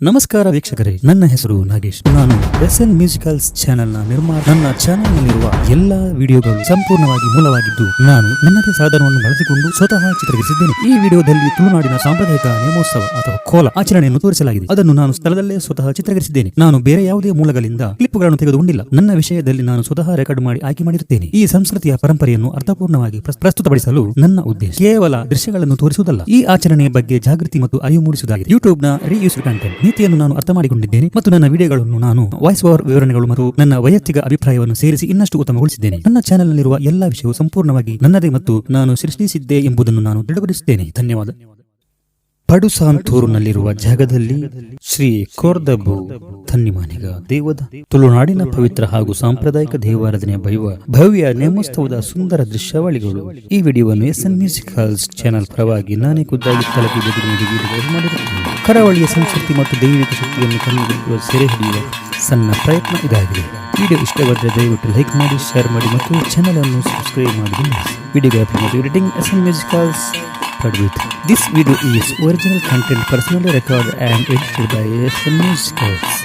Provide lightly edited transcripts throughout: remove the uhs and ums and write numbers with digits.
ನಮಸ್ಕಾರ ವೀಕ್ಷಕರೇ, ನನ್ನ ಹೆಸರು ನಾಗೇಶ್. ನಾನು ಎಸ್ ಎನ್ ಮ್ಯೂಸಿಕಲ್ಸ್ ಚಾನೆಲ್ನ ನಿರ್ಮಾಣ. ನನ್ನ ಚಾನೆಲ್ನಲ್ಲಿರುವ ಎಲ್ಲಾ ವಿಡಿಯೋಗಳು ಸಂಪೂರ್ಣವಾಗಿ ಮೂಲವಾಗಿದ್ದು, ನಾನು ನನ್ನದೇ ಸಾಧನವನ್ನು ಬಳಸಿಕೊಂಡು ಸ್ವತಃ ಚಿತ್ರೀಕರಿಸಿದ್ದೇನೆ. ಈ ವಿಡಿಯೋದಲ್ಲಿ ತುಳುನಾಡಿನ ಸಾಂಪ್ರದಾಯಿಕ ನೇಮೋತ್ಸವ ಅಥವಾ ಕೋಲ ಆಚರಣೆಯನ್ನು ತೋರಿಸಲಾಗಿದೆ. ಅದನ್ನು ನಾನು ಸ್ಥಳದಲ್ಲೇ ಸ್ವತಃ ಚಿತ್ರೀಕರಿಸಿದ್ದೇನೆ. ನಾನು ಬೇರೆ ಯಾವುದೇ ಮೂಲಗಳಿಂದ ಕ್ಲಿಪ್ಗಳನ್ನು ತೆಗೆದುಕೊಂಡಿಲ್ಲ. ನನ್ನ ವಿಷಯದಲ್ಲಿ ನಾನು ಸ್ವತಃ ರೆಕಾರ್ಡ್ ಮಾಡಿ ಆಯ್ಕೆ ಮಾಡಿರುತ್ತೇನೆ. ಈ ಸಂಸ್ಕೃತಿಯ ಪರಂಪರೆಯನ್ನು ಅರ್ಥಪೂರ್ಣವಾಗಿ ಪ್ರಸ್ತುತಪಡಿಸಲು ನನ್ನ ಉದ್ದೇಶ ಕೇವಲ ದೃಶ್ಯಗಳನ್ನು ತೋರಿಸುವುದಲ್ಲ, ಈ ಆಚರಣೆಯ ಬಗ್ಗೆ ಜಾಗೃತಿ ಮತ್ತು ಅರಿವು ಮೂಡಿಸುವುದಾಗಿದೆ. ಯೂಟ್ಯೂಬ್ನ ರೀಯೂಸ್ ಕಂಟೆಂಟ್ ನೀತಿಯನ್ನು ನಾನು ಅರ್ಥ ಮಾಡಿಕೊಂಡಿದ್ದೇನೆ ಮತ್ತು ನನ್ನ ವಿಡಿಯೋಗಳನ್ನು ನಾನು ವಾಯ್ಸ್ ಓವರ್, ವಿವರಣೆಗಳು ಮತ್ತು ನನ್ನ ವೈಯಕ್ತಿಕ ಅಭಿಪ್ರಾಯವನ್ನು ಸೇರಿಸಿ ಇನ್ನಷ್ಟು ಉತ್ತಮಗೊಳಿಸಿದ್ದೇನೆ. ನನ್ನ ಚಾನೆಲ್ನಲ್ಲಿರುವ ಎಲ್ಲಾ ವಿಷಯವು ಸಂಪೂರ್ಣವಾಗಿ ನನ್ನದೇ ಮತ್ತು ನಾನು ಸೃಷ್ಟಿಸಿದ್ದೆ ಎಂಬುದನ್ನು ನಾನು ದೃಢಪಡಿಸುತ್ತೇನೆ. ಧನ್ಯವಾದ. ಪಡುಸಾಂತೂರಿನಲ್ಲಿರುವ ಜಾಗದಲ್ಲಿ ಶ್ರೀ ಕೋರ್ದಬ್ಬು ತನ್ನಿಮಾನಿಗ ದೇವದ ತುಳುನಾಡಿನ ಪವಿತ್ರ ಹಾಗೂ ಸಾಂಪ್ರದಾಯಿಕ ದೇವಾರಾಧನೆ ಬೈಯುವ ಭವ್ಯ ನೇಮೋತ್ಸವದ ಸುಂದರ ದೃಶ್ಯಾವಳಿಗಳು. ಈ ವಿಡಿಯೋವನ್ನು ಎಸ್ ಎನ್ ಮ್ಯೂಸಿಕಲ್ಸ್ ಚಾನೆಲ್ ಪರವಾಗಿ ನಾನೇ ಖುದ್ದಾಗಿ ಸ್ಥಳಕ್ಕೆ ಭೇಟಿ ನೀಡಿ ವಿಡಿಯೋ ಮಾಡಿರುತ್ತೇನೆ. ಕರಾವಳಿಯ ಸಂಸ್ಕೃತಿ ಮತ್ತು ದೈವಿಕ ಶಕ್ತಿಯನ್ನು ಕಣ್ಣಿಗೆ ಸೆರೆ ಹಿಡಿಯುವ ಸಣ್ಣ ಪ್ರಯತ್ನ ಇದಾಗಿದೆ. ವಿಡಿಯೋ ಇಷ್ಟವಾದರೆ ದಯವಿಟ್ಟು ಲೈಕ್ ಮಾಡಿ, ಶೇರ್ ಮಾಡಿ ಮತ್ತು ಚಾನೆಲ್ ಅನ್ನು ಸಬ್ಸ್ಕ್ರೈಬ್ ಮಾಡಿ. ವಿಡಿಯೋಗ್ರಫಿ ಮತ್ತು editing S N musicals. With This video is original content, personally recorded and edited by SN Musicals.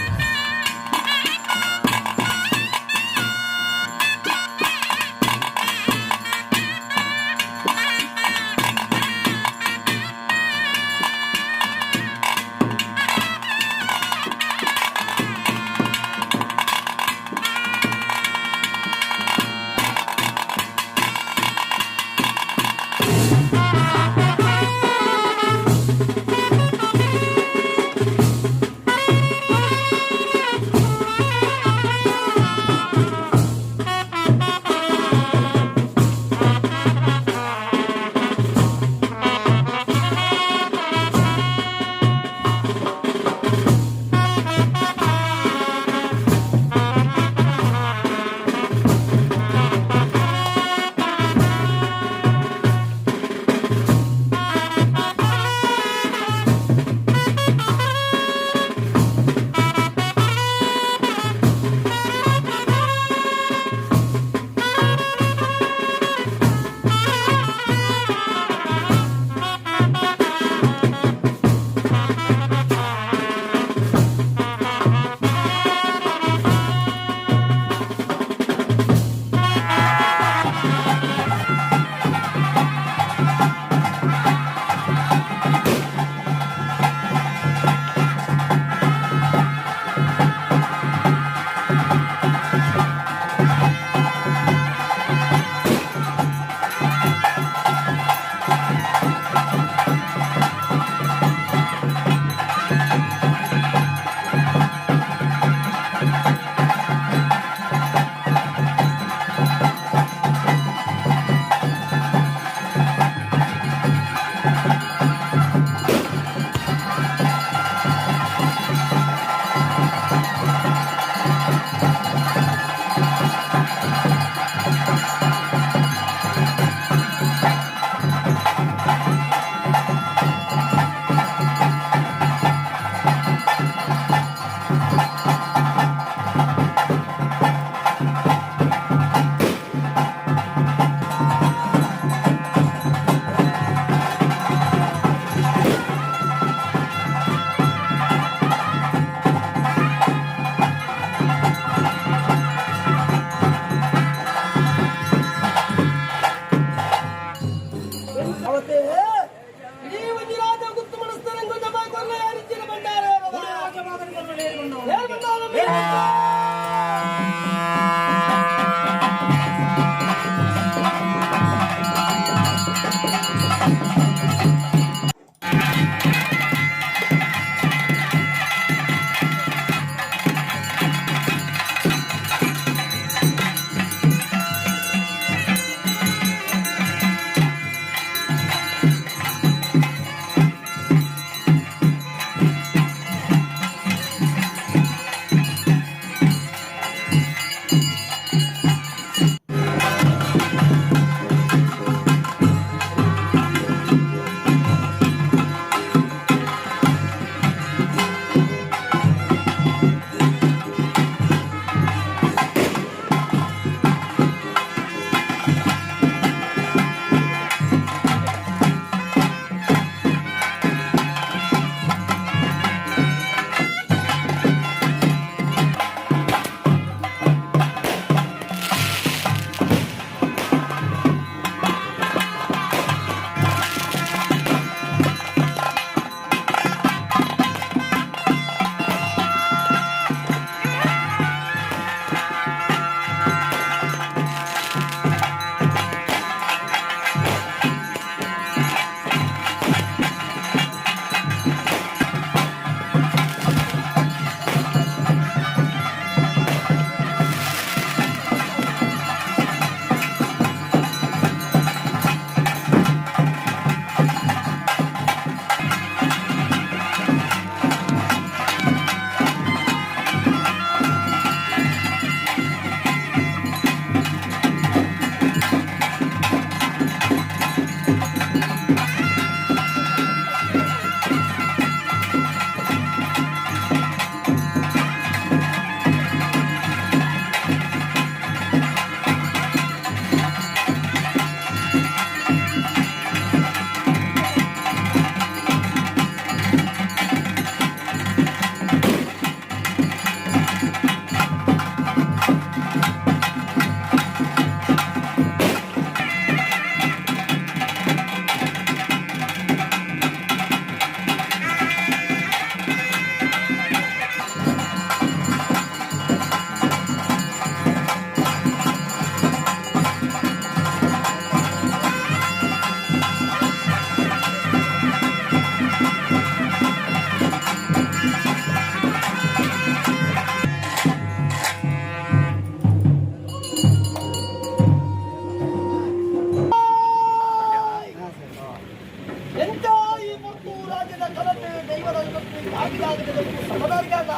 ಎಂತ ಈ ಮತ್ತು ರಾಜ್ಯದ ಕಲತೆ ದೈವದ ಭಕ್ತಿ ಆಗಿದಾಗದ ಸಮದಾರಿಗಾಗ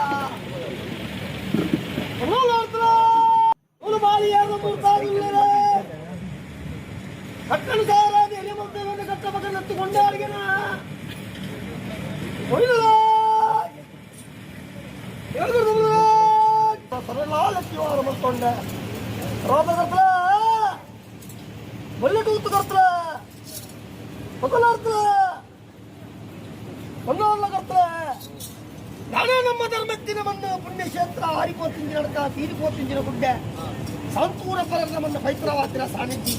ಕಟ್ಟನುಸಾರಾದ ಎಲೆ ಮುದ್ದೆಯನ್ನು ಕಟ್ಟ ಮಗನತ್ತು ಕೊಂಡಾಡಿಗೆನ ಸರಳಾಲಕ್ಕಿವಾರ ಮಲ್ಕೊಂಡೆ ರೋಮಗರ್ತ ಒಳ್ಳೆ ಕರ್ತ ಮೊದಲಾರ್ಥ ಒಂದಲ್ಲ ಕರ್ತ ನಾನೇ ನಮ್ಮ ಧರ್ಮತ್ತಿನ ಮಣ್ಣು ಪುಣ್ಯಕ್ಷೇತ್ರ ಹಾರಿಪೋತಿಂಜಿನ ಅಡಕ ತೀರಿಪೋತಿಂಜಿನ ಗುಡ್ಡೆ ಸಂತೂರ ಪರರ ಮನ್ನ ಪೈತ್ರವಾತಿನ ಸಾನ್ನಿಧ್ಯ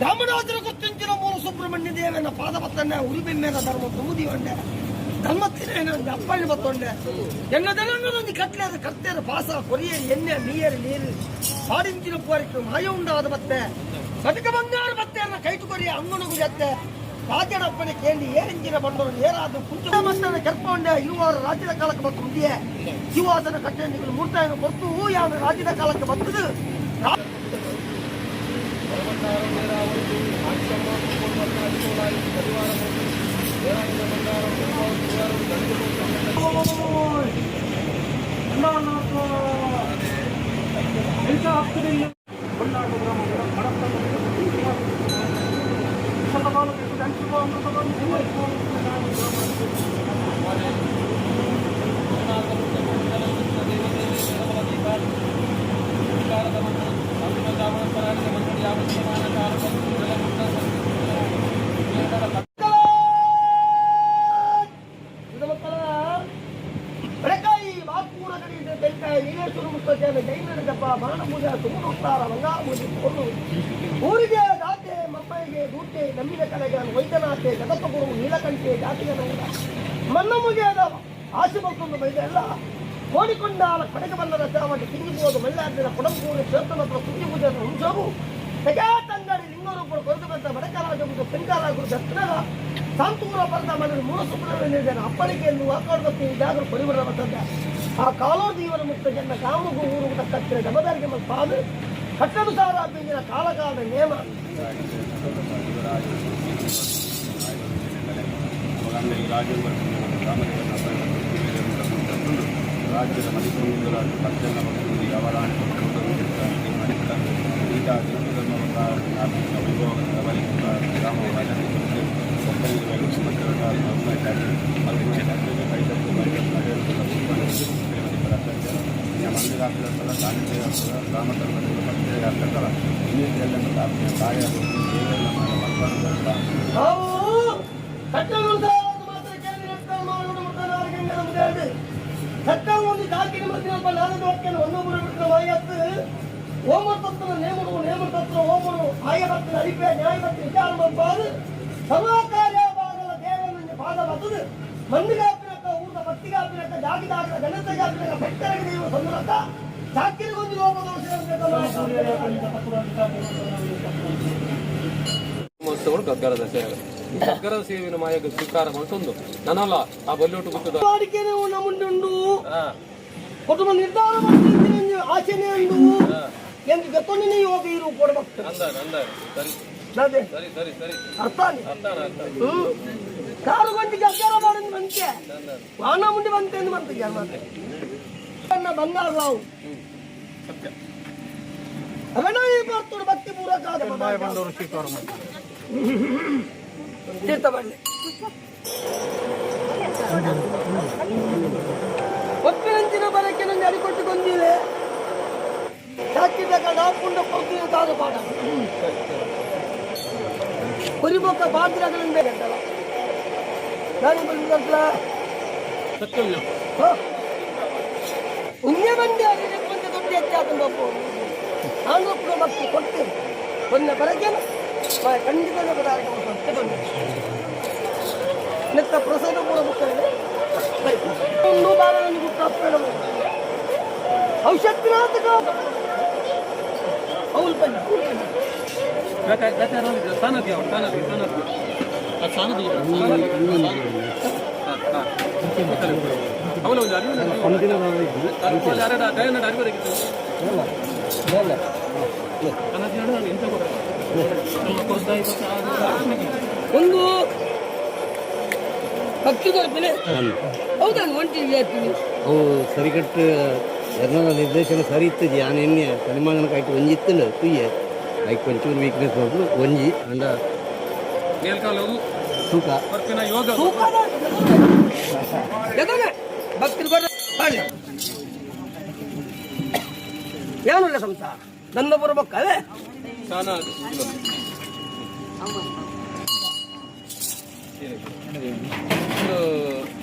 ರಾಮರಾಜರ ಗೊತ್ತಿಂಚಿನ ಮೂಲ ಸುಬ್ರಹ್ಮಣ್ಯ ದೇವನ ಪಾದಪತ್ತನ್ನ ಉರಿಬೆಮ್ಮೆನ ಧರ್ಮ ತುಮುದಿಯೊಂಡೆ ಧರ್ಮತ್ತಿನ ಅಪ್ಪಣ್ಣೆ ಬತ್ತೊಂಡೆ ಎನ್ನ ಜನಂಗದೊಂದು ಕಟ್ಲೇರು ಕರ್ತೇರು ಪಾಸ ಕೊರಿಯರು ಎಣ್ಣೆ ಮೀಯರು ನೀರು ಪಾడించిన ಪೋರಿಕು ಮಾಯ ಉಂಡಾದ ಬತ್ತೆ ಬದುಕ ಬಂಗಾರ ಬತ್ತೆ ಅನ್ನ ಕೈಟು ಕೊರಿಯ ಅಂಗಣಗು ಜತ್ತೆ ರಾಜನಪ್ಪನೆ ಕೇಂದಿ ಏರಿಂಜಿನ ಬಂಡವರು ಏರಾದ ಕುಂಚ ಮತ್ತನ ಕೆರ್ಪೊಂಡೆ ಇರುವಾರು ರಾಜ್ಯದ ಕಾಲಕ್ಕೆ ಬತ್ತು ಉಂಡಿಯೆ ಜೀವಾಸನ ಕಟ್ಟೆಂದಿಗಳು ಮೂರ್ತಾಯನ ಕೊರ್ತು ಯಾನು ರಾಜ್ಯದ ಕಾಲಕ್ಕೆ ಬತ್ತದು. ಬೆಳಕಾಯಿ ಬಾಕೂರ ಕಡೆಯಿಂದ ತೆಂಕಾಯಿ ನೀಲೇಶ್ವರ ಮುತ್ತಜ್ಜನ ಜೈನದಪ್ಪ ಮರಣ ಪೂಜೆ ತುಮುತ್ತಾರ ಬಂಗಾರ ಪೂಜೆ ಕೊಡು ಊರಿಗೆ ದಾತೆ ಮಮ್ಮಯಿಗೆ ದೂತೆ ನಮ್ಮಿನ ಕಲೆಗೆ ವೈದ್ಯನಾಥೆ ಜಗತ್ತ ಗುರು ನೀಲಕಂಠೆ ಜಾತಿಯ ನಂಗದ ಮನ್ನ ಮುಗಿಯದ ಆಸೆ ಬರ್ತೊಂದು ಬೈದ ಎಲ್ಲ ಕೋಡಿಕೊಂಡಾಲ ಕಡೆಗೆ ಬಲ್ಲದ ಚಾವಟಿ ತಿಂಗಿಬೋದು ಮಲ್ಲಾರ್ಜಿನ ಕೊಡಂಬೂರು ಚೇತನ ಹತ್ರ ಕುಂಜಿ ಪೂಜೆ ಹುಂಸೋಗು ತೆಗಾ ತಂಗಡಿ ಲಿಂಗರೂಪರು ಕೊರದು ಬಂದ ಬಡಕರಾಜ ಪೆಂಕಾರಾಜರು ದತ್ತನಾಗ ಸಾಂತೂರ ಬಂದ ಮನೆ ಮೂಲ ಸುಬ್ರಹ್ಮಣ್ಯ ಅಪ್ಪಳಿಗೆಯನ್ನು ವಾಕಾಡ್ಬತ್ತಿ ಜಾಗರು ಪರಿವರ ಬರ್ತದೆ ಆ ಕಾಲೋ ಜೀವನ ಮುಕ್ತ ಜನ ಕಾಮಗೂ ಊರು ತಕ್ಕತ್ತಿರ ಜಮದಾರಿಗೆ ಮತ್ತು ಪಾದು ಕಟ್ಟನುಸಾರ ಬಿಂದಿನ ಕಾಲಕಾಲದ ನೇಮ. ರಾಜ್ಯದ ಮಣಿಪುರ ಪಂಚನ ಅವರಾಣಿ ಗೀತಾ ನಾವು ಕಟ್ಟನುಸಾರ ಮಾತ್ರ ಕೇಳಿ ಮಾಡುವುದು ಮುಟ್ಟನಾರಿಗೆ ಸತ್ತ ಒಂದು ಜಾಕಿನ ಮಧ್ಯೆ ನಾನು ನೋಡ್ಕೊಂಡು ಒಂದು ಗುರು ಬಿಟ್ಟರೆ ಮಾಯತ್ತು ಓಮತತ್ವ ನೇಮರು ನೇಮತತ್ವ ಓಮರು ಆಯಭಕ್ತನ ಅರಿಪೆ ನ್ಯಾಯಭಕ್ತ ವಿಚಾರ ಮಾಡ್ಬಾರ್ದು ಸರ್ವಕಾರ್ಯ ಭಾಗದ ದೇವನ ಪಾದ ಬರ್ತದೆ ಮಣ್ಣಿಗಾಪಿನಕ್ಕ ಊರ್ದ ಭಕ್ತಿಗಾಪಿನಕ್ಕ ಜಾಗಿದಾಗದ ಗಣತೆಗಾಪಿನಕ್ಕ ಭಕ್ತರಿಗೆ ದೇವ ಸಂದ್ರಕ್ಕ ಚಾಕಿರಿಗೊಂದು ಲೋಪದೋಷ. ಮಹೋತ್ಸವಗಳು ಗಗ್ಗರದ ಸೇವೆ. ಈ ಗಗ್ಗರದ ಸೇವೆಯನ್ನು ಮಾಯಗ ಸ್ವೀಕಾರ ಮಲ್ತೊಂದು ನನಲ್ಲ ಆ ಬಲ್ಲೋಟು ಗುತ್ತದ ವಾಡಿಕೆನೆ ಉನ್ನ ಮುಂಡುಂಡು ಕುಟುಂಬ ನಿರ್ಧಾರ ಮಾಡ್ತಿದ್ದೀನಿ ಆಚೆನೆ ಉಂಡು ಎಂದು ಗೊತ್ತೊಂದಿನಿ ಯೋಗ ಇರು ಕೊಡಬೇಕು. ಅಂದಾರ ಅಂದಾರ ಸರಿ. ಅದೇ. ಸರಿ ಸರಿ ಸರಿ. ಅರ್ಥ. ಅರ್ಥ ಅರ್ಥ. ಕಾರು ಗೊಂದಿ ಗಗ್ಗರ ಮಾಡಂದು ಬಂತೆ ವಾನ ಮುಂದೆ ಬಂತೆ ಎಂದು ಬಂತ ನನ್ನ ಬಂಗಾರ ರಾವು ಸತ್ಯ. ಅವನ ಈ ಬರ್ತೋಡು ಭಕ್ತಿ ಪೂರ್ವಕ ತೀರ್ಥ ಬರಲಿ ಒಪ್ಪಿನಂಚಿನ ಬರಕ್ಕೆ ನಂಗೆ ಅಡಿಕೊಟ್ಟು ಕೊಂದಿಲೆ ಸಾಕಿದಾಗ ನಾಪುಂಡ ಪೊರ್ತಿನ ತಾದು ಪಾಠ ಕೊರಿಬೊಕ್ಕ ಬಾದ್ರಗಳಿಂದ ಬೇಕಂತಲ್ಲ ನಾನು ಬಂದಂತಲ್ಲ. ಸತ್ಯ. ಉಂಗೆ ಬಂದೆ ಅದಕ್ಕೆ ಕೊಂಚ ದುಡ್ಡು ಹೆಚ್ಚಾತಂದು ಒಪ್ಪು ನಾನು ಕೂಡ ಭಕ್ತಿ ಕೊಡ್ತೇನೆ ಮೊನ್ನೆ ಬರಕ್ಕೆ ಖಂಡಿತ ತಗೊಂಡೆ ನೆತ್ತ ಪ್ರಸಾದ ಕೂಡ ಬುಕ್ಕರೆ ಒಂದು ಬಾರ ನನಗೆ ಗುಟ್ಟ ಔಷಧನಾಥಕ ಅವಳು ಬನ್ನಿ. ಸಾನದಿ ಅವ್ರು ಸಾನದಿ ಸಾನದಿ ಸಾನದಿ. ಅವನ ಒಂದು ಅರಿವು ದಯನಡ ಅರಿವು. ಒಂದು ಭಕ್ತಿ ಕೊಡ್ತೀನಿ ಹೌದಾ ಒಂಟಿ ಹೇಳ್ತೀನಿ. ಅವು ಸರಿಕಟ್ಟು ಎರ್ನದ ನಿರ್ದೇಶನ ಸರಿ ಇತ್ತು. ಯಾನ್ ಎಣ್ಣೆ ಕಡಿಮಾಗನ ಕಾಯ್ತು ಒಂಜಿ ಇತ್ತುಂಡು ತುಯ್ಯೆ ಐಕ್ ಒಂಚೂರು ವೀಕ್ನೆಸ್ ಬಂದು ಒಂಜಿ ಅಂಡ. ಮೇಲ್ಕಾಲವು ತೂಕ. ಬರ್ಪಿನ ಯೋಗ. ಭಕ್ತರು ಕೊಡ ಏನಿಲ್ಲ ಸಂಸಾರ ನನ್ನ ಬರ್ಬೇಕವೇ. ಸ್ನಾನ.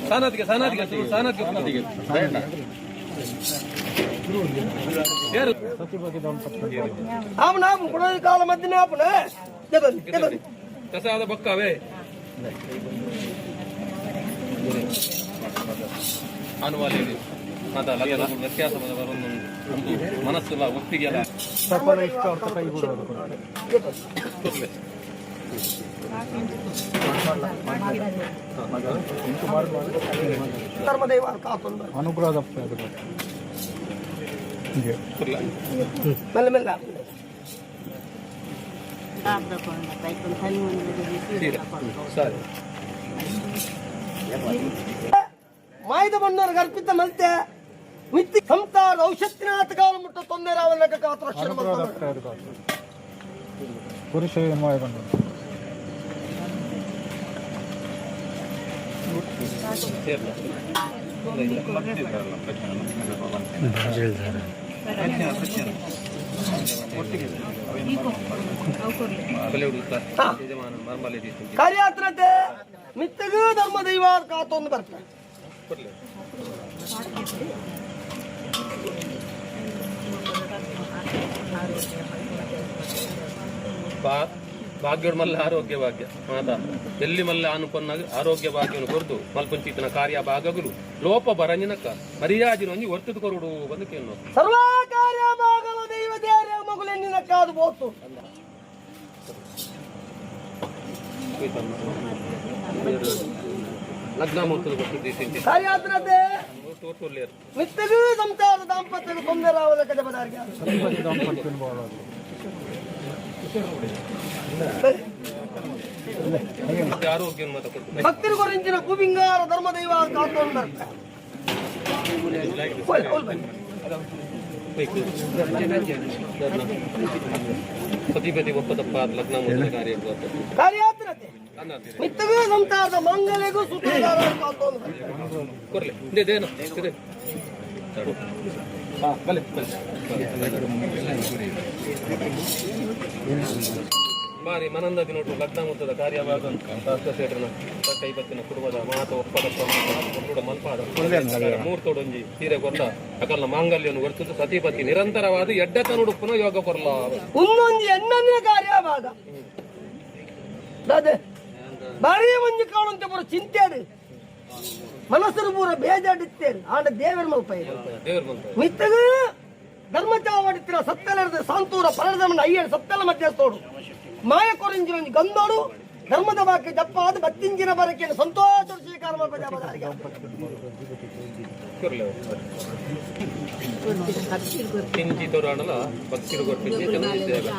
ಸಾನಾದಿಗೆ ಸಾನಾದಿಗೆ ಸಾನಾದಿಗೆ ಯಾರು? ಅವನ ಕುಡೋದು ಕಾಲ ಮಧ್ಯೆ ಆಪನ ಎದೊಂದು ಎದೊಂದು. ಕಸಾದ ಬಕ್ಕವೇ ಅನುವಾಲೇರಿ ಮಾತ ಲಗ್ನ ವ್ಯತ್ಯಾಸ ಬರೊಂದು ಒಂದು ಮನಸ್ಸುಲ ಒಪ್ಪಿಗೆಲ್ಲ. ಧರ್ಮದೇವ ಕಾತೊಂದು. ಅನುಗ್ರಹದ. ಮೆಲ್ಲ ಮೆಲ್ಲ. ಸರಿ. ಮಾಯದ ಬಣ್ಣರ ಗರ್ಪಿತ ಮಲ್ತೆ ಮಿತ್ತಿ ಸಂತಾರ ಔಷಧಿನಾಥ ಕಾಲ ಮುಟ್ಟ ತೊಂದರೆ ಅವನ ಕಾತು ರಕ್ಷಣೆ ಮಾಡ್ತಾರೆ. ಪುರುಷ ಬಂದ. ಬಲೆ ಹುಡುಕ್ತಾ ಯಜಮಾನ ಮರ್ಮಲೆ. ಕಾರ್ಯಾತ್ರತೆ ಮಿತ್ತಗೂ ಧರ್ಮ ದೈವ ಕಾತೊಂದು ಬರ್ತಾರೆ. ಕೊಡ್ಲಿ. ಭಾಗ್ಯೋಡ್ ಮಲ್ಲ ಆರೋಗ್ಯ ಭಾಗ್ಯ ಮಾತ ಎಲ್ಲಿ ಮಲ್ಲ ಅನುಪನ್ನಾಗ ಆರೋಗ್ಯ ಭಾಗ್ಯವನ್ನು ಕೊರ್ದು ಮಲ್ಪಂಚಿತನ ಕಾರ್ಯ ಭಾಗಗಳು ಲೋಪ ಬರಂಜಿನಕ್ಕ ಮರ್ಯಾದಿನ ಒಂಜಿ ಒರ್ತದ ಕೊರಡು ಬಂದು ಕೇಳು. ಸರ್ವ ಕಾರ್ಯ ಭಾಗಲ ದೈವ ದೇರ ಮಗುಲೆನ್ನಿನ ಕಾದು ಬೋತು. ಲಗ್ನ ಮುಹೂರ್ತದ ಕೊಟ್ಟಿದ್ದಿ. ಕಾರ್ಯಾತ್ರತೆ ಟೋಟಲ್. ಮಿತ್ತಗೂ ಸಂಸಾರ ದಾಂಪತ್ಯದ ತೊಂದರೆ ಅವನ ಕಡೆ ಬದಾರಿಗೆ. ಆರೋಗ್ಯ ಮಾತ ಕೊಟ್ಟು. ಭಕ್ತರು ಕೊರಿಂಚಿನ ಭೂಮಿಂಗಾರ ಧರ್ಮ ದೈವ ಕಾತೊಂದು ಬರ್ತಾರೆ. ಹೋಲ್, ಹೋಲ್ ಬನ್ನಿ. ಸತಿಪತಿ ಒಪ್ಪದಪ್ಪ ಲಗ್ನ ಮುಹೂರ್ತದ ಕಾರ್ಯ. ಕಾರ್ಯಾತ್ರತೆ ಅನ್ನ. ಮಿತ್ತಗೂ ಸಂಸಾರದ ಮಂಗಲೆಗೂ ಸೂತ್ರಧಾರ ಕಾತೊಂದು ಬರ್ತಾರೆ. ಕೊರ್ಲೆ ಇದೆ ದೇನ ಇದೆ. ಹಾ ಬಲೆ ಬಲೆ ಬಾರಿ ಮನಂದ ದಿನೋಟು ಲಗ್ನ ಮುಹೂರ್ತದ ಕಾರ್ಯವಾಗ ಸೇಟ್ರನ ಕೈಬತ್ತಿನ ಕುಟುಂಬದ ಮಾತ ಒಪ್ಪದಪ್ಪ ಒಕ್ಕೂಡ ಮಲ್ಪಾದ ಮೂರ್ತೋಡೊಂಜಿ ಸೀರೆ ಕೊರ್ಲ ಅಕಲ್ನ ಮಾಂಗಲ್ಯವನ್ನು ಹೊರತದ್ದು ಸತಿಪತಿ ನಿರಂತರವಾದ ಎಡ್ಡತನುಡುಪ್ಪುನ ಯೋಗ ಕೊರ್ಲ. ಒಂದೊಂದು ಎಣ್ಣನೇ ಕಾರ್ಯಭಾಗ ಅದೇ ಬಾರಿ ಒಂಜಿ ಕಾಣುಂತೆ ಪೂರ ಚಿಂತೆ ಅದು ಮನಸ್ಸರು ಪೂರ ಬೇಜಾಡಿತ್ತೇನೆ ಆಂಡ ದೇವರ ಮಲ್ಪ. ದೇವರು ಬಂತ. ಮಿತ್ತಗ ಧರ್ಮಚಾವಡಿತ್ತಿನ ಸತ್ತಲರದ ಸಾಂತೂರ ಪರದಮನ ಅಯ್ಯನ ಸತ್ತಲ ಮಧ್ಯಸ್ಥೋಡು ಮಾಯ ಕೊರಿಂಜಿನ ಒಂಜಿ ಗಂದೋಡು ಧರ್ಮದ ಬಾಕಿ ಜಪ್ಪಾದ ಬತ್ತಿಂಜಿನ ಬರಕೆಯನ್ನು ಸಂತೋಷ ಸ್ವೀಕಾರ ಮಲ್ಪ ಜವಾಬ್ದಾರಿಗೆ. ಕೊರ್ಲೆ ತಿಂಚಿ ತೋರಾಣಲ ಭಕ್ತಿರು ಕೊಟ್ಟಿದ್ದೆ ಚೆನ್ನಾಗಿದ್ದೇವೆ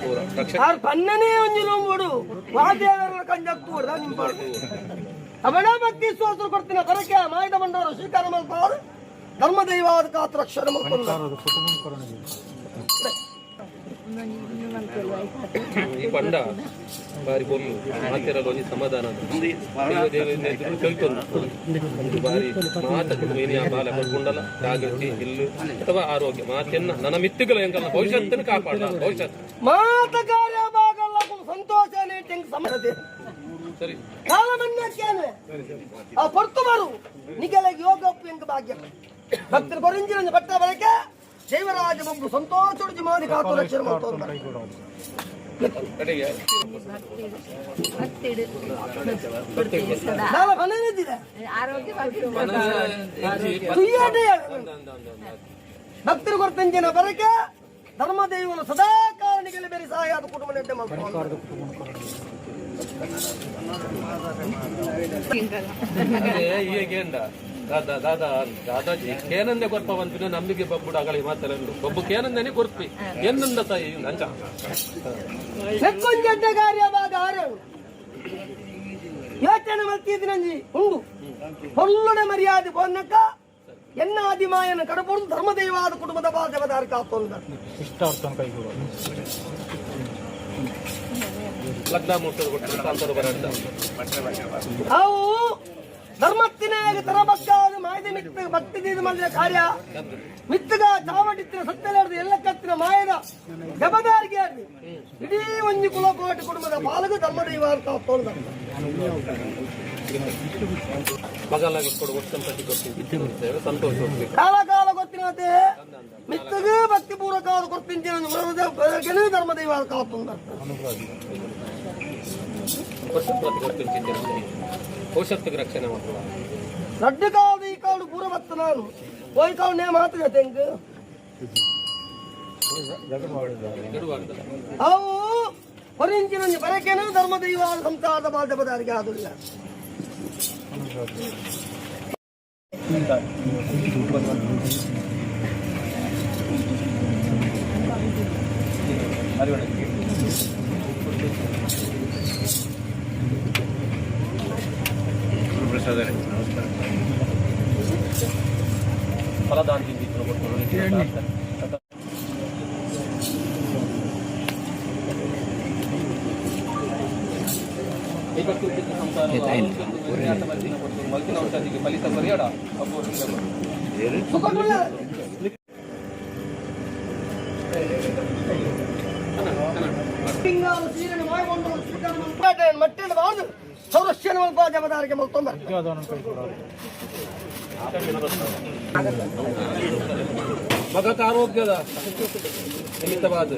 ಪೂರ ರಕ್ಷ. ಆರ್ ಪನ್ನನೇ ಒಂಜಿ ರೂಮುಡು ವಾದೇವರ ಕಂಜಕ್ತು ನಿಮ್ಮ ಅವಳ ಭಕ್ತಿ ಸ್ತೋತ್ರ ಕೊಡ್ತೀನಿ ಬರಕೆ ಮಾಯದ ಮಂಡವರು ಸ್ವೀಕಾರ ಮಲ್ಪಾರು ಧರ್ಮದೈವಾದ ಕಾತು ರಕ್ಷಣೆ ಮಲ್ಪೊಂದು. ಈ ಪಂಡ ಬಾರಿ ಬೊಲ್ಲು ಮಾತೆರಲು ಒಂಜಿ ಸಮಾಧಾನ ದೇವ ದೇವ ಎದುರು ಕೇಳ್ತೊಂದು ಒಂದು ಬಾರಿ ಮಾತ ಕುಟುಂಬ ಏನಿ ಆ ಬಾಲ ಕೊಡ್ಕೊಂಡಲ್ಲ ಜಾಗೃತಿ ಇಲ್ಲು ಅಥವಾ ಆರೋಗ್ಯ ಮಾತೆನ್ನ ನನ್ನ ಮಿತ್ತುಗಳ ಎಂಕಲ್ನ ಭವಿಷ್ಯತ್ತನ್ನು ಕಾಪಾಡ ಭವಿಷ್ಯತ್. ಮಾತ ಕಾರ್ಯ ಬಾಗಲ್ಲ ಸಂತೋಷ ಟೆಂಕ್ ಸಮರತೆ. ಸರಿ. ಕಾಲ ಮನ್ನಕ್ಕೇನೆ ಆ ಪೊರ್ತು ಬರು ನಿಗಲಗೆ ಯೋಗ ಎಂಕ ಭಾಗ್ಯ ಭಕ್ತರು ಕೊರಿಂಜಿನ ಭಕ್ತ ಬರಕೆ ದೇವರಾಜ ಬೊಬ್ಬು ಸಂತೋಷ ಮಾದಿ ಕಾತು ರಕ್ಷಣೆ ಮಲ್ತೊಂದು. ಕಡೆಗೆ. ನಾನು ಮನೆಯಲ್ಲಿದ್ದೆ. ಆರೋಗ್ಯ. ತುಯ್ಯಾಟೆ ಭಕ್ತರು ಕೊರ್ತಂಜಿನ ಬರಕೆ ಧರ್ಮದೇವನು ಸದಾ ಕಾಲ ನಿಗಲಿ ಬೇರೆ ಸಹಾಯ ಆದ ಕುಟುಂಬ ನೆಟ್ಟೆ ಮಲ್ಕೊಂಡು. ಅದೇ ಈಗ ಏಂಡ ದಾದಾ ದಾದಾ ದಾದಾಜಿ ಕೇನಂದೆ ಕೊರ್ಪ ಬಂತಿನ ನಂಬಿಕೆ ಬಬ್ಬುಡು ಅಗಳಿ ಮಾತ್ರ ಬಬ್ಬು ಕೇನಂದೇನೆ ಕೊರ್ಪಿ ಎನ್ನಂದ ತಾಯಿ ಅಂಚ. ನೆಕ್ಕೊಂಜಡ್ಡ ಕಾರ್ಯವಾದ ಆರು ಯೋಚನೆ ಮಲ್ತಿದ್ನಂಜಿ ಉಂಡು ಹೊಲ್ಲುಡೆ ಮರ್ಯಾದೆ ಪೊನ್ನಕ್ಕ ಎನ್ನ ಆದಿಮಾಯನ ಕಡಪೊಡು ಧರ್ಮದೇವಾದ ಕುಟುಂಬದ ಬಾಧ್ಯವದಾರ ಕಾತೊಂದ. ಲಗ್ನ ಮುಟ್ಟದ ಕೊಟ್ಟು ಸಾಂತದ ಬರಡ್ದ. ಅವು ಧರ್ಮತ್ತಿನಾಗ ತರಬಕ್ಕಾದ ಮಾಯದ ಮಿತ್ತ ಭಕ್ತಿ ದೀದ ಮಲ್ದಿನ ಕಾರ್ಯ ಮಿತ್ತಗ ಚಾವಟಿತ್ತಿನ ಸತ್ಯಲಾರ್ದ ಎಲ್ಲ ಕತ್ತಿನ ಮಾಯದ ಜಬದಾರಿಗೆ ಆರ್ದಿ. ಇಡೀ ಒಂಜಿ ಕುಲಕೋಟಿ ಕುಟುಂಬದ ಪಾಲಗು ಧರ್ಮದೈವ ಅಂತ ತೋಳ್ದ. ಮಗಲಾಗಿ ಕೊಡು ವರ್ಷ ಪ್ರತಿ ಕೊಡ್ತೀನಿ, ಸಂತೋಷ ಹೋಗ್ಬೇಕು. ಕಾಲ ಕಾಲ ಗೊತ್ತಿನತೆ ಮಿತ್ತಗ ಭಕ್ತಿ ಪೂರ್ವಕಾದ ಕೊಡ್ತೀನಿ ಧರ್ಮದೈವ ಕಾತೊಂದ. ವರ್ಷ ಪ್ರತಿ ಕೊಡ್ತೀನಿ ಚಿಂತೆ ಔಷಧಕ್ಕೆ ರಕ್ಷಣೆ ಮಾಡುವ. ರಡ್ಡು ಕಾಲದ ಈ ಕಾಲು ಪೂರ ಬತ್ತ ನಾನು ಹೋಯ್ ಕಾಲು ನೇ ಮಾತು ತೆಂಕ್. ಗಡುವಾಗ್ತದೆ. ಅವು ಹೊರಿಂಚಿನ ಬರಕೇನು ಧರ್ಮದೈವ ಸಂಸಾರದ ಬಾಧ್ಯಪದಾರಿಗೆ ಆದುಲ್ಲ. ಗುರುಪ್ರಸಾದರೇ, ನಮಸ್ಕಾರ. ಫಲದಾನ ತಿಂದಿತ್ತು ಕೊಟ್ಟು. ಮಲ್ತಿನ ಔಷಧಿಗೆ ಫಲಿತ ಬರೆಯಡ ಅಬ್ಬು. ಸುಖ. ಪಿಂಗಾಲು ಸೀರೆನ ಮಾಯಗೊಂಡು ಮಟ್ಟೆಂಡು ಬಾರ್ದು ಸೌರಶ್ಯನ ಮಲ್ಪ ಜಬದಾರಿಗೆ ಮಲ್ತೊಂಬ. ಮಗಕ್ಕೆ ಆರೋಗ್ಯದ ನಿಮಿತ್ತವಾದ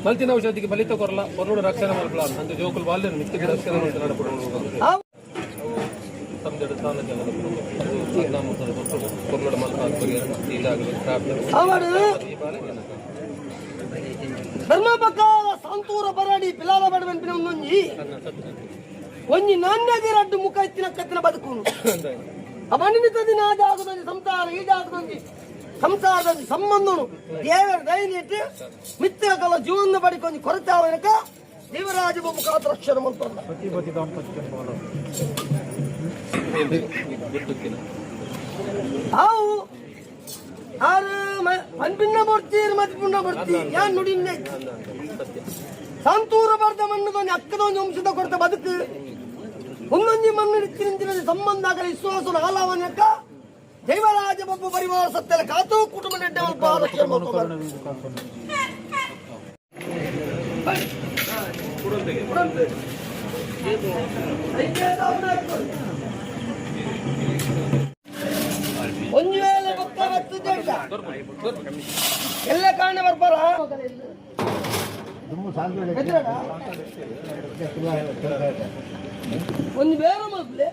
ಮಲ್ತಿನ ಔಷಧಿಗೆ ಫಲಿತ ಕೊರಲ ಕೊರಡು ರಕ್ಷಣೆ ಮಲ್ಪಲ ಅಂದು ಜೋಕುಲ್ ಬಾಲ್ಯ ನಿತ್ಯಕ್ಕೆ ರಕ್ಷಣೆ ಮಲ್ತ ನಡಪಡು. ತಮ್ಮದೆರಡು ಸ್ಥಾನ ಜನ ಕೊರ್ಲಡ ಮಲ್ಪ ಇದಾಗಲಿ ಪ್ರಾರ್ಥನೆ. ಅವರು ಈ ಬಾಲೆ. ಧರ್ಮ ಪಕ್ಕಾದ ಸಂತೂರ ಬರಡಿ ಪಿಲಾಲ ಬಡವನ್ ಪಿನ ಒಂಜಿ ಒಂಜಿ ನಾಣ್ಯದಿ ರಡ್ಡು ಮುಖ ಎತ್ತಿನ ಕತ್ತಿನ ಬದುಕುನು ಅವನಿತ ದಿನ ಜಾಗದೊಂಜಿ ಸಂಸಾರ ಈ ಜಾಗದೊಂಜಿ ಸಂಸಾರದಲ್ಲಿ ಸಂಬಂಧನು ದೇವರ ದಯನಿಟ್ಟು ಮಿತ್ರ ಕಲ ಜೀವನ ಬಡಿಕೊಂಜಿ ಕೊರತೆ ಅವನಕ ದೇವರಾಜ ಮುಖಾಂತರ ಅಕ್ಷರ ಮಂತೊಂದ. ಗುಟ್ಟುಕ್ಕಿನ. ಅವು ಆರು ಪನ್ಪಿನ್ನ ಬೊಡ್ತಿ ಮತಿಪುಣ್ಣ ಬೊಡ್ತಿ ಯಾನ್ ನುಡಿನ್ನೆ. ಸತ್ಯ. ಸಂತೂರ ಬರ್ದ ಮಣ್ಣದೊಂದು ಅಕ್ಕದೊಂದು ವಂಶದ ಕೊರತೆ ಬದುಕು ಒಂದೊಂಜಿ ಮಣ್ಣು ನಿಂತಿನ ಸಂಬಂಧ ಆಗಲಿ ವಿಶ್ವಾಸ ಆಲಾವನಕ್ಕ ದೈವರಾಜ ಬೊಬ್ಬು ಪರಿವಾರ ಸತ್ಯಲ ಕಾತು ಕುಟುಂಬ ನೆಡ್ಡೆ ಮಲ್ಪ ಆರಕ್ಷಣೆ ಮಲ್ತೊಂಬ. ಕುಡಂತೆ. ಒಂಜಿ ವೇಳೆ ಬೊಕ್ಕ ಬತ್ತು ಜಡ್ಡ. ಎಲ್ಲ ಕಾರಣ ಬರ್ಬಾರ ಹೆದ್ರಡ? ಒಂದು ಬೇರೆ ಮಲ್ಪಲೆ.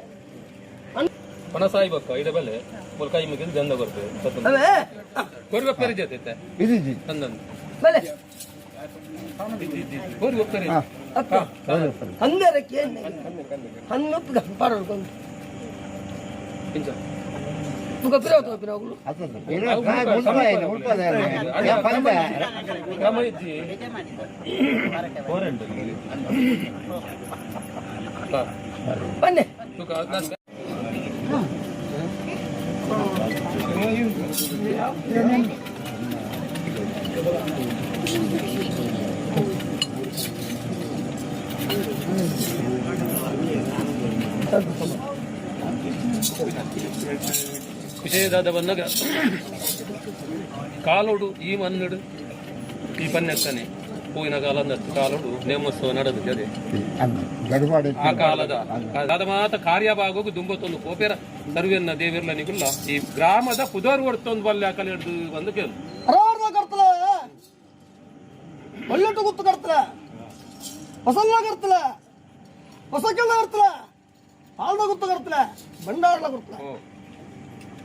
ಪಣಸಾಯಿ ಬಕ್ಕ ಇಡ ಬೆಲೆ ಮುಲ್ ಕೈ ಮುಗಿದು ಗಂಧ ಬರ್ಬೇಕು. ಅವೇ. ಕೊರ್ಗ ಪೆರಿ ಜೊತೆ ತಂದಂದು. ಬಲೆ. ಕೊರ್ಗ ಪೆರಿ. ಅಕ್ಕ ಹಂದರಕ್ಕೆ ಎಣ್ಣೆ ಹಣ್ಣು ಪರಕೊಂಡು ಇಂಚ. ತುಕ ಪಿರವ ತೋಪಿನವುಗಳು. ಕ್ರಮ ಇಜ್ಜಿ. ಹಾ. ಬನ್ನಿ. ತುಕ ನಾನ್ ವಿಷಯದಾದ ಬಂದಾಗ ಕಾಲೋಡು ಈ ಮಣ್ಣುಡು ಈ ಪನ್ನೆತ್ತನೆ ಹೂವಿನ ಕಾಲ ಅಂದತ್ತು ಕಾಲೋಡು ನೇಮೋತ್ಸವ ನಡೆದು ಅದೇ ಆ ಕಾಲದ ಅದ ಮಾತ ಕಾರ್ಯಭಾಗಕ್ಕೆ ದುಂಬತ್ತೊಂದು ಕೋಪೆರ ಸರ್ವೆನ್ನ ದೇವಿರ್ಲ ನಿಗುಲ್ಲ ಈ ಗ್ರಾಮದ ಪುದರ್ ಒಡ್ತೊಂದು ಬಲ್ಲೆ ಆ ಕಲೆ ಹಿಡ್ದು ಬಂದು ಕೇಳು. ಅರಾರ್ದ ಕರ್ತಲ ಒಳ್ಳೆಟ್ಟು ಗುತ್ತು ಕರ್ತಲ ಹೊಸಲ್ಲ ಕರ್ತಲ ಹೊಸಕೆಲ್ಲ ಕರ್ತಲ ಪಾಲ್ದ ಗುತ್ತು ಕರ್ತಲ ಬಂಡಾರ್ಲ ಕರ್ತಲ.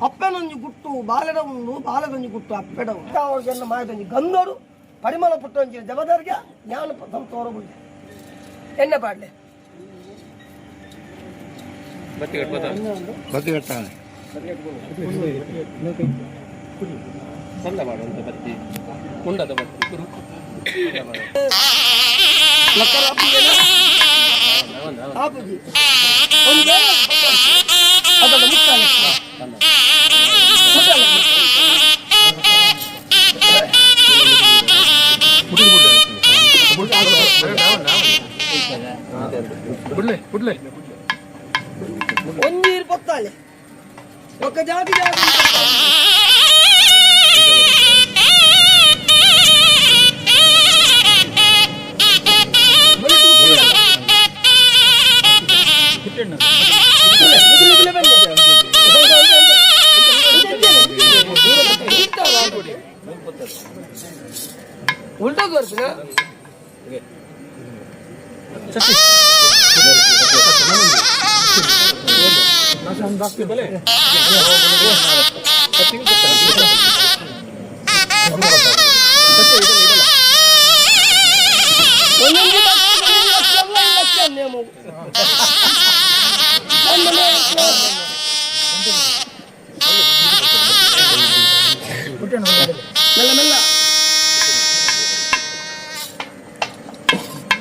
ಅಪ್ಪನೊಂಜಿ ಗುಟ್ಟು ಬಾಲೆಡ ಉಂಡು, ಬಾಲೆದೊಂಜಿ ಗುಟ್ಟು ಅಪ್ಪೆಡ ಉಂಡು. ಅವ್ರಿಗೆಲ್ಲ ಮಾಯದೊಂಜಿ ಗಂಧೋಡು ಪರಿಮಳ ಪುಟ್ಟೊಂಜಿ ಜಬದಾರ್ಗೆ ಜ್ಞಾನ ತೋರ ಬುಳ್ಳೆ ಎಣ್ಣೆ ಪಾಡ್ಲೆ. ಬತ್ತಿ ಕಟ್ಬೋದ? ಬತ್ತಿ ಕಟ್ಟಾನೆ. ಸಣ್ಣ ಮಾಡುವಂತ ಬತ್ತಿ ಕುಂಡದ ಬತ್ತಿ ಕುರು. ಆಪುಜಿ ಒಂದು ಅದನ್ನು ಮುಟ್ಟಾಲೆ ಮುಟ್ಟಾಲೆ. ಬುಡ್ಲೆ ಬುಡ್ಲೆ. ಒಂಜೀರು ಪೊತ್ತಾಲೆ ಒಕ್ಕ ಜಾತಿ ಜಾತಿ. ಉಲ್ಟಾ ಬರ್ತೀನ. ಒಂದೊಂದು ಲಕ್ಷ, ಒಂದೊಂದು ಲಕ್ಷ, ಒಂದು ಲಕ್ಷ ನೇಮು. ಒಂದು ಲಕ್ಷ. ಮೆಲ್ಲ ಮೆಲ್ಲ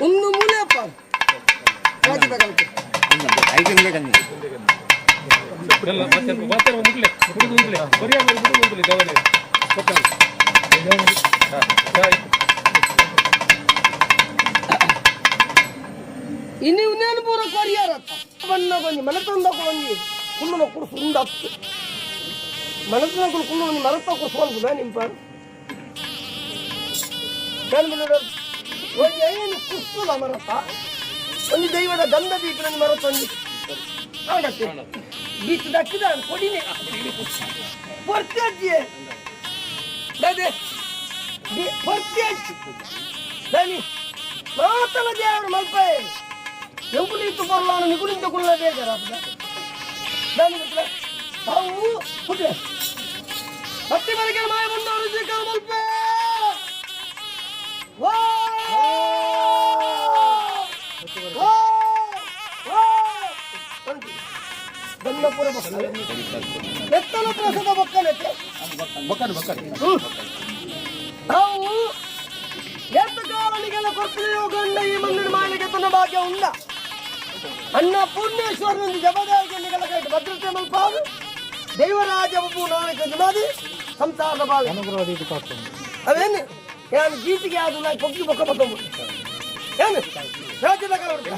ಒಂದು ಮೂಲೆಯಪ್ಪ ರಾಜ್ಯದ ಕಲಿಕೆ. ಎಲ್ಲ ಮತ್ತೆ ಮತ್ತೆ ಮುಗ್ಲೆ ಹುಡುಗ ಉಂಗ್ಲೆ ಬರಿಯ ಹುಡುಗ ಉಂಗ್ಲೆ ಗವನೆ ಗೊತ್ತಾಗ. ಹಾ ಆಯ್ತು. ಇನ್ನು ಇನ್ನೇನು ಪೂರ ಕೊರಿಯಾರತ್ತ ಬಣ್ಣ ಕೊಂಜಿ ಮನತಂದ ಕೊಂಜಿ ಕುಳ್ಳುನ ಕುಡ್ಸು ಉಂಡು ಹತ್ತು ಮನತನ ಕುಳ್ಳು ಒಂದು ಮರತ ಕುಡ್ಸು ಅಲ್ಪದ ನಿಂಪ ಒಂದು ಏನು ಕುಸ್ತುಲ ಮರತ ಒಂದು ದೈವದ ಗಂಧ ದೀಪನ ಮರತ ಒಂದು ಆಡತ್ತೆ ಬೀಚ್ ದಕ್ಕಿದ ಕೊಡಿನೆ ಪೊರ್ತಿ ಅಜ್ಜಿಯೇ ದಾದೆ ಪೊರ್ತಿ ಅಜ್ಜಿ ದಾನಿ ಮಾತಲ ದೇವರು ಮಲ್ಪೆ ಎಂಕುಲಿತ್ತು ಬರಲಾನು ನಿಗುಲಿಂದ ಕುಲ್ಲ ಬೇಜಾರಾಪದ ದಾನಿ ಗೊತ್ತಿಲ್ಲ ಅವು ಹುಟ್ಟೆ ಮತ್ತೆ ಬರಗೆ ಮಾಯ ಬಂದವರು ಸ್ವೀಕಾರ ಮಲ್ಪೆ ವಾ! ವಾ! ವಾ! ಅಂತಿ. ಗಂಧಪುರ ಬೊಕ್ಕಲೆ. ಎತ್ತಲ ಪ್ರಸಾದ ಬೊಕ್ಕಲೆತ್ತೆ. ಹ್ಮ್. ತಾವು ಏತ ಕಾಲನಿಗೆಲ್ಲ ಕೊಡ್ತಿದೆಯೋ ಗಂಡ ಈ ಮಣ್ಣಿನ ಮಾಲಿಗೆ ತನ್ನ ಭಾಗ್ಯ ಉಂಡ ಅಣ್ಣ ಪೂರ್ಣೇಶ್ವರನೊಂದು ಜಬದಾರಿಗೆ ನಿಗಲ ಕೈಟ್ ಭದ್ರತೆ ಮಲ್ಪಾದು ದೈವರಾಜ ಒಬ್ಬು ನಾಯಕ ಜಮಾದಿ ಸಂಸಾರದ ಬಾವಿ ಅವೇನು ನಾನು ಗೀತಿಗೆ ಅದು ನಾನು ಪೊಕ್ಕಿ ಬೊಕ್ಕ ಬತ್ತೊಂಬು ಏನು ರಾಜ್ಯದ ಕಲವರ್ಗ.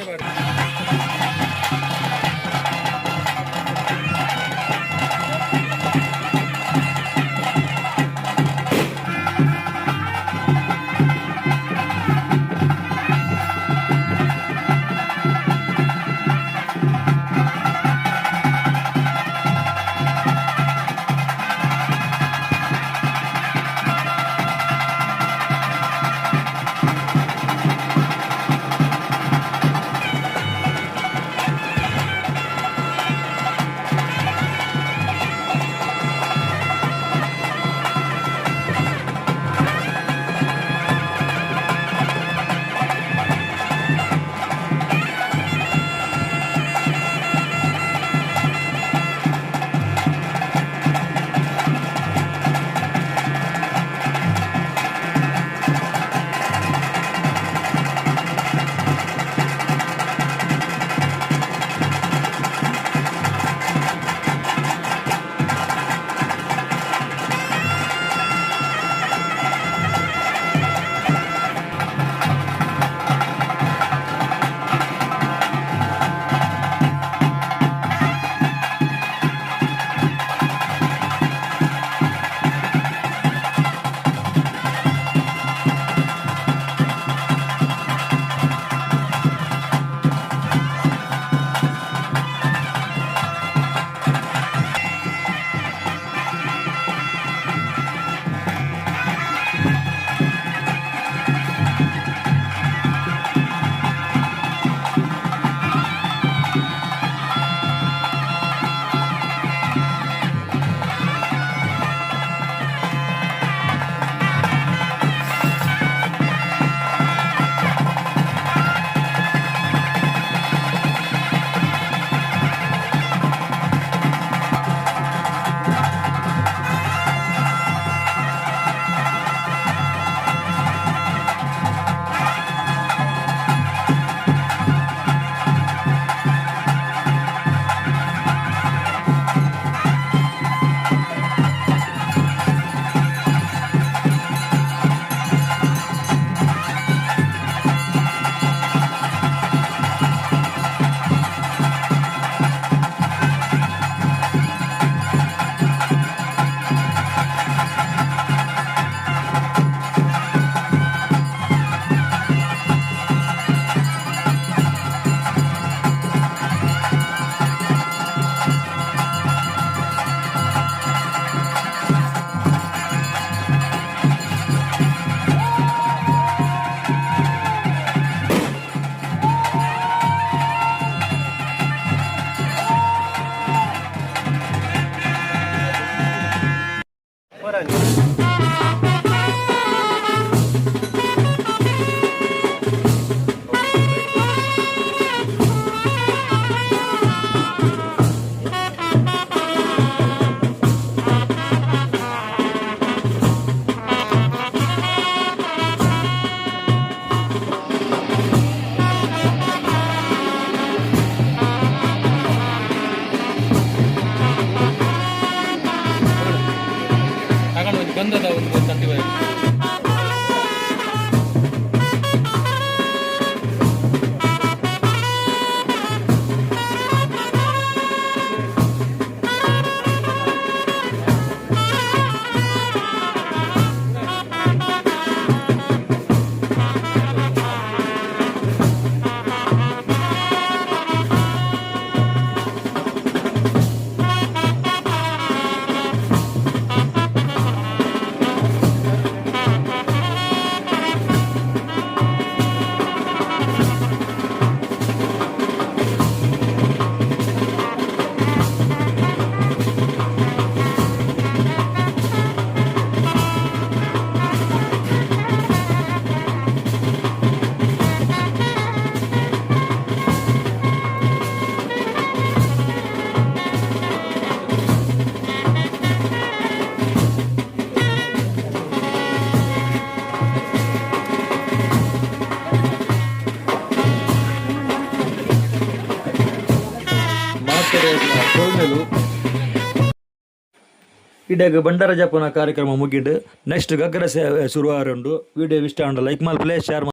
ಅವರಾಣಿ. ತಗೊಂಡು ಒಂದು ಗಂಧದ ಒಂದು ತಂತಿ. ಇಡಗ ಬಂಡಾರ ಜಪನ ಕಾರ್ಯಕ್ರಮ ಮುಗಿಡು ನೆಕ್ಸ್ಟ್ ಗಗ್ಗರ ಸೇವೆ ಶುರು ಆರುಂಡು. ವಿಡಿಯೋ ಇಷ್ಟ ಆಂಡ ಲೈಕ್ ಮಲ್ಪಲೆ, ಶೇರ್.